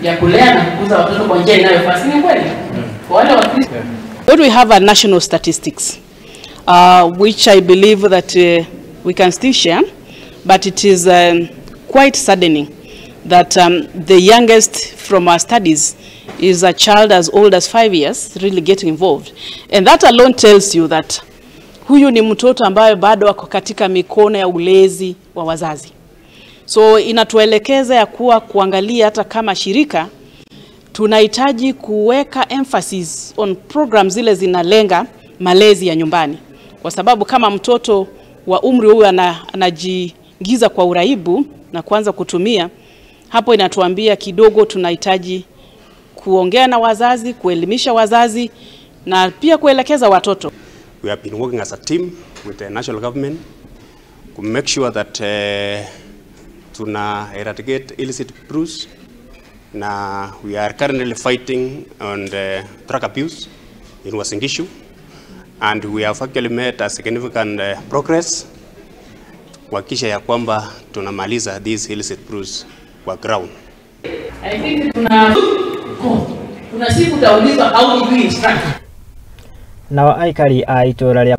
ya kulea na kukuza watoto kwa njia inayofaa. Si ni kweli? Kwa wale wa Kristo. What we have are national statistics, which I believe that we can still share, but it is quite saddening that the youngest from our studies is a child as old as 5 years really getting involved. And that alone tells you that huyu ni mtoto ambaye bado ako katika mikono ya ulezi wa wazazi. So inatuelekeza ya kuwa kuangalia hata kama shirika tunahitaji kuweka emphasis on programs zile zinalenga malezi ya nyumbani. Kwa sababu kama mtoto wa umri huyu anajiingiza kwa uraibu na kuanza kutumia, hapo inatuambia kidogo tunahitaji kuongea na wazazi, kuelimisha wazazi na pia kuelekeza watoto. We have been working as a team with the national government to make sure that tuna eradicate illicit brews. Na we are currently fighting on the drug abuse in Uasin Gishu, and we have actually made a significant progress kuhakikisha ya kwamba tunamaliza these illicit brews kwa ground. I think kuna siku utaulizwa how did we instruct. Nao aikari a itũra rĩa